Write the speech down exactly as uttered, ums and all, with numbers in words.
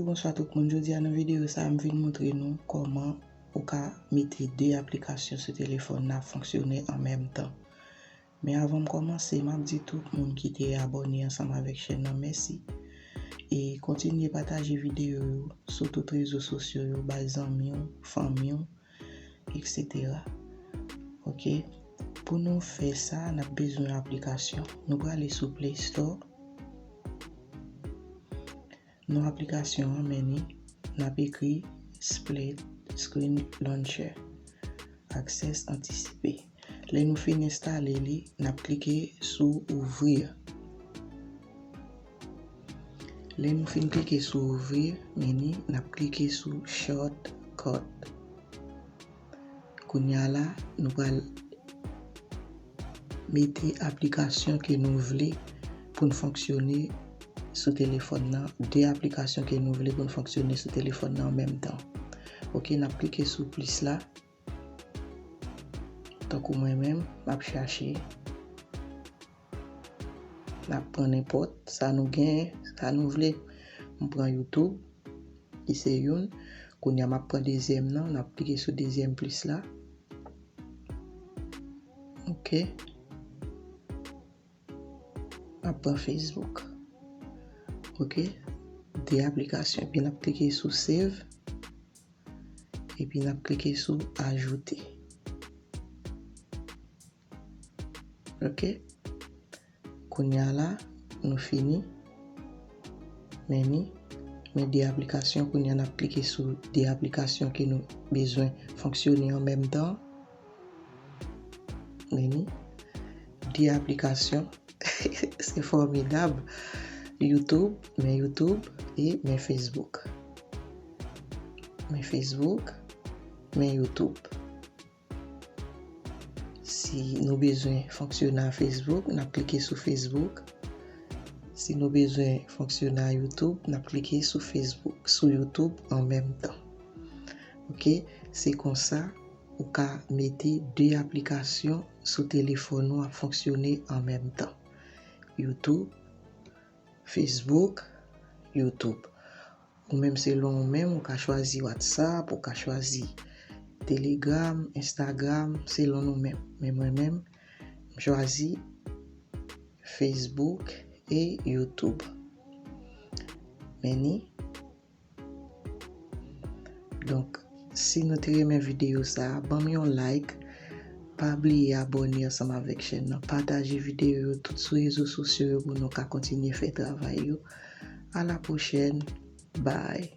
Bonswa tout moun, jodi a nan videyo sa a m vin montre nou kòman ou ka mete de aplikasyon sou telefòn nan ap fonksyone an menm tan. Men avan m kòmanse, m ap di tout moun ki te abòne ansanm avèk chèn nan mèsi. E kontinye pataje videyo yo sou tout rezo sosyo yo, bay zanmi w, fanmi w, et cetera. Ok, pou nou fè sa, n ap bezwen aplikasyon. Nou prale sou Play Store. Non aplikasyon an, men ni, n ap ekri Split Screen Launcher, Access Anticipe. Lè nou fin enstale li, n ap klike sou Ouvrir. Lè nou fin klike sou Ouvrir, men ni, n ap klike sou Shortcut. Kounye a la, nou pral mete aplikasyon ke nou vle pou n fonksyone sou telefòn nan, de aplikasyon ke nou vle pou n fonksyone sou telefòn nan an menm tan. Ok, n ap klike sou plis la. Tankou mwen menm, m ap chache. N ap pran nenpòt sa nou genyen, sa nou vle. M pran YouTube, ki se youn. Kounye a, m ap pran dezyèm nan, n ap klike sou dezyèm plis la. Ok. M ap pran Facebook. Ok. De aplikasyon. Epi n ap klike sou Save. Epi n ap klike sou Ajouter. Ok. Kounye a la, nou fini. Men ni, men de aplikasyon. Kounye a n ap klike sou de aplikasyon ke nou bezwen fonksyone an menm tan. Men ni, de aplikasyon. Se fòmidab. YouTube, men YouTube, e men Facebook. Men Facebook, men YouTube. Si nou bezwen fonksyone a Facebook, n ap klike sou Facebook. Si nou bezwen fonksyone a YouTube, n ap klike sou Facebook, sou YouTube an menm tan. Ok, se konsa ou ka mete de aplikasyon sou telefòn ou ap fonksyone an menm tan. YouTube, Facebook, YouTube. Ou menm, selon ou menm, ou ka chwazi WhatsApp, ou ka chwazi Telegram, Instagram, selon nou menm. Men mwen menm, m chwazi Facebook e YouTube. Men ni. Donk, si nou te renmen videyo sa a, ban m yon like. Pa bliye abòne ansanm avèk chèn nan. Pataje videyo yo tout sou rezo sosyo yo pou nou ka kontinye fè travay yo. A la pwochèn. Bye.